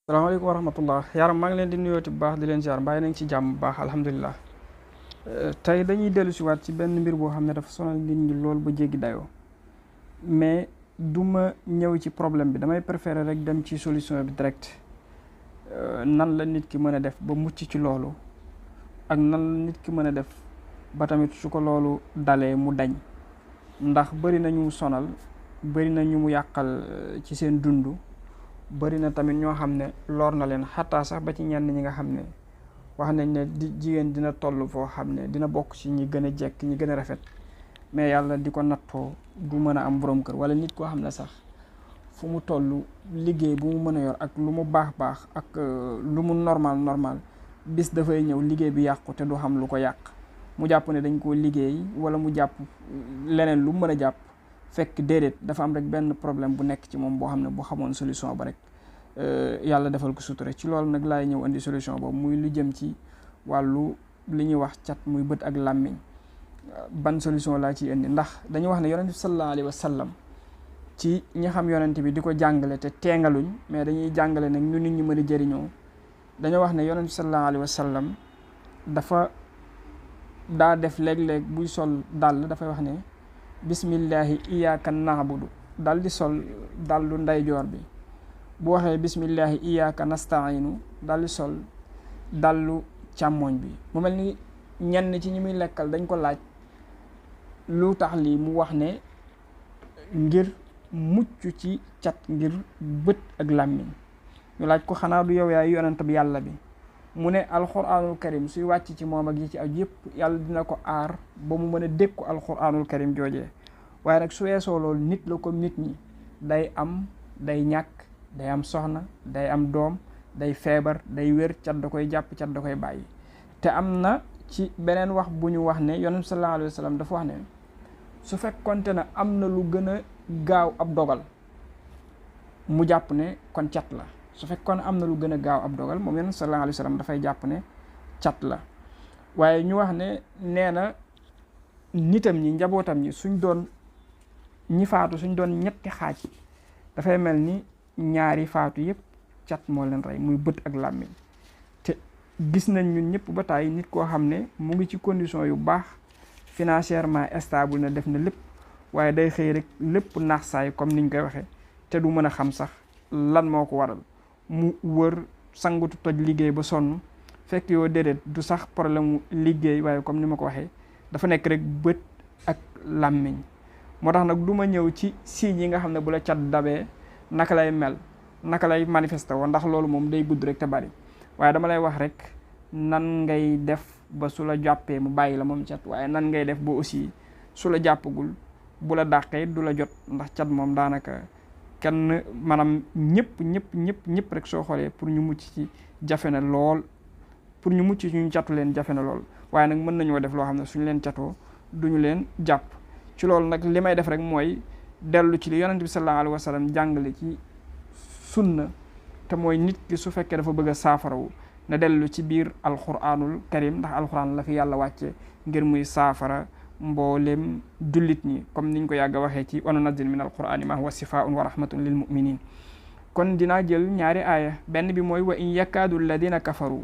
salaamaaleykum wa rahmatullah yaram maa ngi leen di nuyooti bu baax di leen ziar mbàyyi nañ ci jàmm bu baax alhamdulilah. Tey dañuy dellu si waat ci benn mbir boo xam ne dafa sonal nit ñi lool ba jéggi dayoo, mais du ma ñëw ci problème bi, damay préférer rek dem ci solution bi direct. Nan la nit ki mën a def ba mucc ci loolu, ak nan la nit ki mën a def ba tamit su ko loolu dalee mu dañ, ndax bëri na ñu mu sonal, bëri na ñu mu yàqal ci seen dund, bëri na tamit ñoo xam ne lor na leen, xataa sax ba ci ñenn ñi nga xam ne wax nañ ne jigéen dina toll foo xam ne dina bokk ci ñi gën a jekk ñi gën a rafet, mais yàlla di ko nattoo du mën a am borom kër, wala nit koo xam ne sax fu mu toll liggéey bu mu mën a yor ak lu mu baax baax ak lu mu normal bis dafay ñëw liggéey bi yàqu te du xam lu ko yàq, mu jàpp ne dañ koo liggéey wala mu jàpp leneen lu mu mën a jàpp, fekk déedéet dafa am rek benn problème bu nekk ci moom boo xam ne bu xamoon solution ba rek yàlla defal ko sutura. Ci loolu nag laay ñëw indi solution boobu, muy lu jëm ci wàllu li ñuy wax cat, muy bët ak làmmiñ. Ban solution laa ciy indi, ndax dañuy wax ne yonent bi sallallahu alayhi wa sallam ci ñi xam yonent bi di ko jàngale te teengaluñ, mais dañuy jàngale nag ñu nit ñi mën a jëriñoo. dañoo wax ne yonent bi sallallahu alayhi wa sallam dafa daa def léeg-léeg buy sol dàll dafay wax ne bismillahi iyyaka na'budu, dal di sol dallu ndeyjoor bi. bu waxee bismillahi iyyaka nasta'inu dal di sol dallu càmmoñ bi. mu mel ni ñenn ci ñi muy lekkal dañ ko laaj lu tax lii, mu wax ne ngir mucc ci cat, ngir bët ak làmmiñ. ñu laaj ko xanaa du yow yaay yonent bi yàlla bi? mu ne alquranul karim suy wàcc ci moom ak yi ci ak yëpp yàlla dina ko aar ba mu mën a dékku alquranul karim joojee. waaye nag su weesoo loolu nit la comme nit ñi, day am, day ñàkk, day am soxna, day am doom, day feebar, day wér, cat da koy jàpp, cat da koy bàyyi. te am na ci beneen wax bu ñu wax ne yonent sallallahu alayhi wa sallam dafa wax ne su fekkonte ne am na lu gën a gaaw ab dogal, mu jàpp ne kon cat la. su fekkoon am na lu gën a gaaw ab dogal, moom yonent sallallahu alayhi wa sallam dafay jàpp ne cat la. waaye ñu wax ne nee na nitam ñi, njabootam ñi suñ doon ñi faatu suñ doon ñetti xaaj, dafay mel ni ñaari faatu yëpp cat moo leen rey, muy bët ak làmmiñ. te gis nañ ñun ñëpp ba tàyyi nit koo xam ne mu ngi ci condition yu baax, financièrement stable na, def na lépp, waaye day xëy rek lépp naax saay comme niñ koy waxee, te du mën a xam sax lan moo ko waral. mu wër sangutu toj liggéey ba sonn, fekk yoo déedéet du sax problème mu liggéey, waaye comme ni ma ko waxee dafa nekk rek bët ak làmmiñ. moo tax nag du ma ñëw ci signes yi nga xam ne bu la cat dabee naka lay mel, naka lay manifesté woo, ndax loolu moom day gudd rek te bari. waaye dama lay wax rek nan ngay def ba su la jàppee mu bàyyi la moom cat, waaye nan ngay def ba aussi su la jàppagul bu la dàqee du la jot, ndax cat moom daanaka kenn maanaam ñëpp rek soo xoolee pour ñu mucc ci jafe na lool, pour ñu mucc ci ñu catu leen jafe na lool. waaye nag mën nañoo def loo xam ne suñu leen catoo duñu leen jàpp. ci loolu nag li may def rek mooy dellu ci li yonent bi sallallahu alayhi wa sallam jàngale ci sunna, te mooy nit ki su fekkee dafa bëgg a saafarawu na dellu ci biir alquranul karim, ndax alquran la fi yàlla wàcce ngir muy saafara mboolem jullit ñi, comme niñ ko yàgg a waxee ci wa nunazzil min alqurani ma huwa sifaun wa rahmatun lil muminin. kon dinaa jël ñaari aaya, benn bi mooy wa in yakaadu alladina kafaru.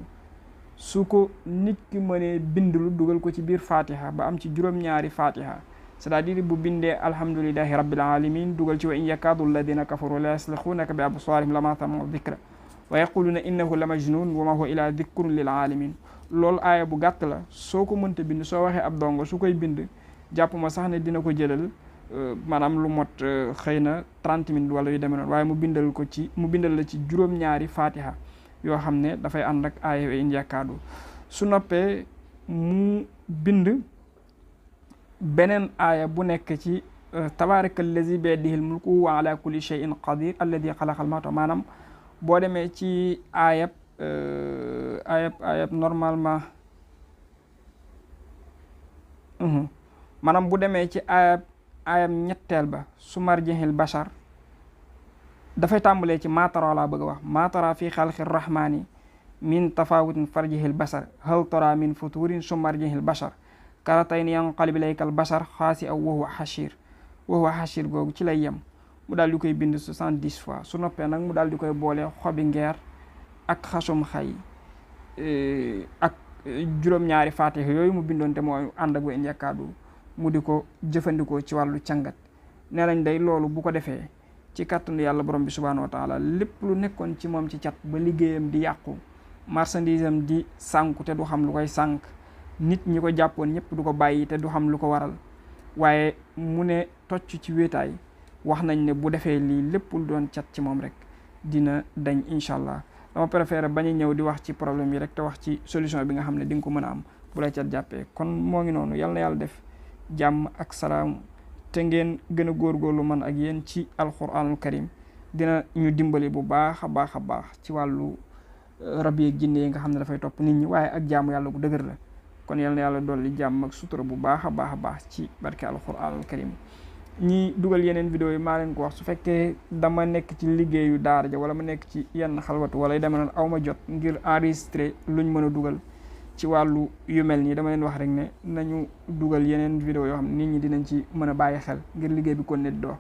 su ko nit ki mënee bindlu dugal ko ci biir fatiha ba am ci juróom-ñaari fatiha, c'est-à-dire bu bindee alhamdulillahi rabbil alamin dugal ci wa in yakaadu alladina kafaru la yaslixuunaka bi absaarihim lama samiu dikra wa yaquluna innahu la majnun wa ma huwa ila dikrun lil alamin. loolu aaya bu gàtt la, soo ko mënta bind, soo waxee ab dongo su koy bind jàpp ma sax ne dina ko jëlal maanaam lu mot xëy na 30 minutes wala yu demee noonu, waaye mu bindal la ci juróom-ñaari fatiha yoo xam ne dafay ànd ak aaya in yakaadu. su noppee mu bind beneen aaya bu nekk ci tabaraka allazi bi yadihi mulku wa ala kulli shay'in qadir alladi xalaqal mawta. maanaam boo demee ci aayab normalement maanaam bu demee ci aayab ñetteel ba su marjihil bashar, dafay tàmbalee ci maatara laa bëgg a wax, maatara fi xalqi rahmani min tafawutin farjihil basar hal tara min futurin su marjihil bashar karatayni yanqalib ilaykal bashar xaasi aw wa huwa xashir googu ci lay yem. mu daal di koy bind 70 fois. su noppee nag mu daal di koy boole xobi ngeer ak xasum xay ak juróom-ñaari faatiha yooyu mu bindoon te mooy ànd ak wa in yakkaadu mu di ko jëfandikoo ci wàllu càngat nee nañ day loolu bu ko defee ci kàttanu yàlla borom bi subhaanahu wa taala lépp lu nekkoon ci moom ci cat ba liggéeyam di yàqu marchandise am di sànku te du xam lu koy sànk nit ñi ko jàppoon ñëpp du ko bàyyi te du xam lu ko waral waaye mu ne tocc ci wéetaay wax nañ ne bu defee lii lépp lu doon cat ci moom rek dina dañ incha allah dama préféré bañ a ñëw di wax ci problème yi rek te wax ci solution bi nga xam ne di nga ko mën a am bu lay cat jàppee kon moo ngi noonu yal na yàlla def jàmm ak salaam te ngeen gën a góorgóorlu man ak yéen ci alquranul karim dina ñu dimbali bu baax a baax a baax ci wàllu rab yeeg jinne yi nga xam ne dafay topp nit ñi waaye ak jaamu yàlla gu dëgër la kon yal na yàlla dolli jàmm ak sutura bu baax a baax a baax ci barke alquranul karim ñi dugal yeneen vidéo yi maa leen ko wax su fekkee dama nekk ci liggéeyu daara ja wala ma nekk ci yenn xalwatu wala dama noon aw ma jot ngir enregistrer luñ mën a dugal ci wàllu yu mel nii dama leen wax rek ne nañu dugal yeneen vidéo yoo xam ne nit ñi dinañ ci mën a bàyyi xel ngir liggéey bi kon ne doo